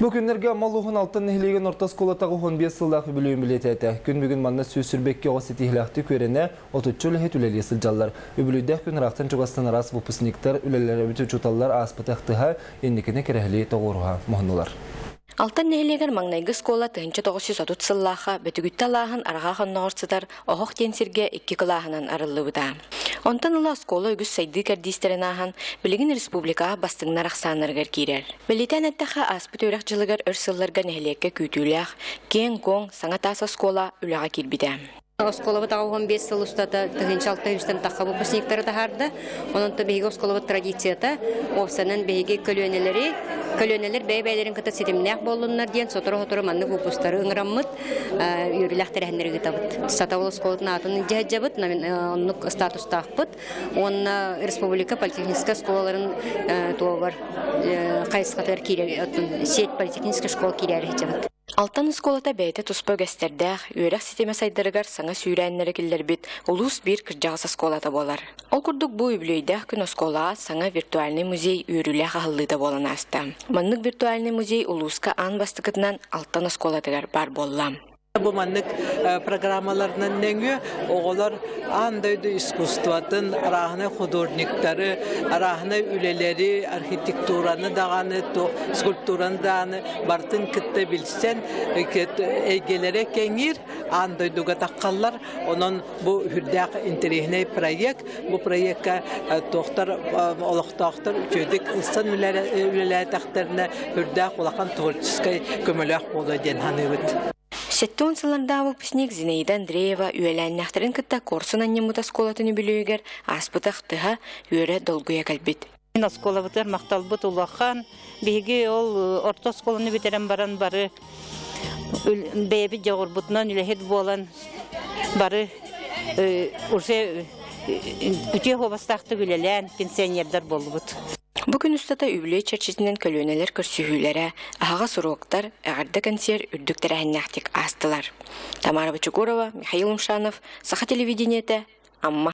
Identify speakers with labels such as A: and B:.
A: Бу күннэргэ Амма улууһун Алтан нэһилиэгин орто оскуолата 15 сыллаах үбүлүөйүн бэлиэтээтэ. Күн бүгүн манна 122 оҕо ситиһиилээхтик үөрэнэ, отучча үлэһит үлэлии сылдьаллар. Үбүлүөйдээх күн ыраахтан-чугастан араас выпускниктар, үлэлээбит учууталлар ааспыты ахтыһа, инникини кэрэһилии тоҕуоруһа муһуннулар.
B: Алтан нэһилиэгэр маҥнайгы оскуола 1930 сыллаахха Бөтүгүттэ алааһын арҕаа хонноҕор сытар Оһох диэн сиргэ икки кылааһынан арыллыбыта. Онтон ыла оскуола үгүс сайдыы кэрдиистэрин ааһан, билигин республикаҕа бастыҥнар ахсааннарыгар киирэр. Бэлиэтээн эттэххэ, ааспыт үөрэх дьылыгар өр сылларга нэһилиэккэ күүтүүлээх, киэҥ-куоҥ, саҥа таас оскуола үлэҕэ киирбитэ.
C: Оскуолабыт 85 сыл устата 1600-тан тахха выпускниктары таһаарда. Онон то биһиги оскуолабыт традицията, уопсанан биһиги көлүөнэлэри, көлүөнэлэр бэйэ-бэйэлэрин кытта ситимнээх буоллуннар диэн сотору-сотору маннык выпустары ыҥыраммыт, үөрүүлээх тэрээһиннэри ыытабыт. Сатабыл оскуолатын аатын дьаһайдьабыт, оннук статустаахпыт. Уонна республика политехническай оскуолаларын туобар хайысхатыгар киирэр, сеть политехническай школа киирээри сылдьабыт.
B: Алтан оскуолата бэйэтэ туспа үгэстэрдээх, үөрэх ситимэ сайдарыгар саҥа сүүрээннэри киллэрбит улуус биир кырдьаҕас оскуолата буолар. Ол курдук бу үбүлүөйдээх күн оскуолаҕа саҥа виртуальнай музей үөрүүлээх аһыллыыта буолан ааста. Маннык виртуальнай музей улууска аан бастакытынан Алтан оскуолатыгар баар буолла.
D: Бу маннык программаларынан нөҥүө оҕолор аан дойду искусствотын, арааһынай художниктары, арааһынай үлэлэри, архитектураны даҕаны, скульптураны даҕаны барытын кытта билсэн эйгэлэрэ кэҥиир, аан дойдуга таххаллар. Онон бу үрдээх интэриэһинэй проект. Бу проекка туохтар олохтоохтор үчүгэйдик ылсан үлэлээтэхтэринэ үрдээх улахан творческай көмөлөөх буолуо диэн саныыбыт.
B: Сэттион сыллардаах выпускник Зинаида Андреева үөлээннээхтэрин кытта Куорсун анньыммыт оскуолатын үбүлүөйүгэр ааспыт ахтыһа, үөрэ долгуйа кэлбит.
E: Мин оскуолабытыгар махталбыт улахан. Биһиги ол орто оскуоланы бүтэрэн баран бары бэйэбит дьоҕурбутунан үлэһит буолан бары уже үтүө хуобастаахтык үлэлээн пенсионердар буоллубут.
B: Бу күн устата үбүлүөй чэрчитинэн көлүөнэлэр көрсүһүүлэрэ, аһаҕас уруоктар, эҕэрдэ кэнсиэр үрдүк тэрээһиннээхтик аастылар. Тамара Бочукурова, Михаил Умшанов, Саха телевидениетэ, Амма.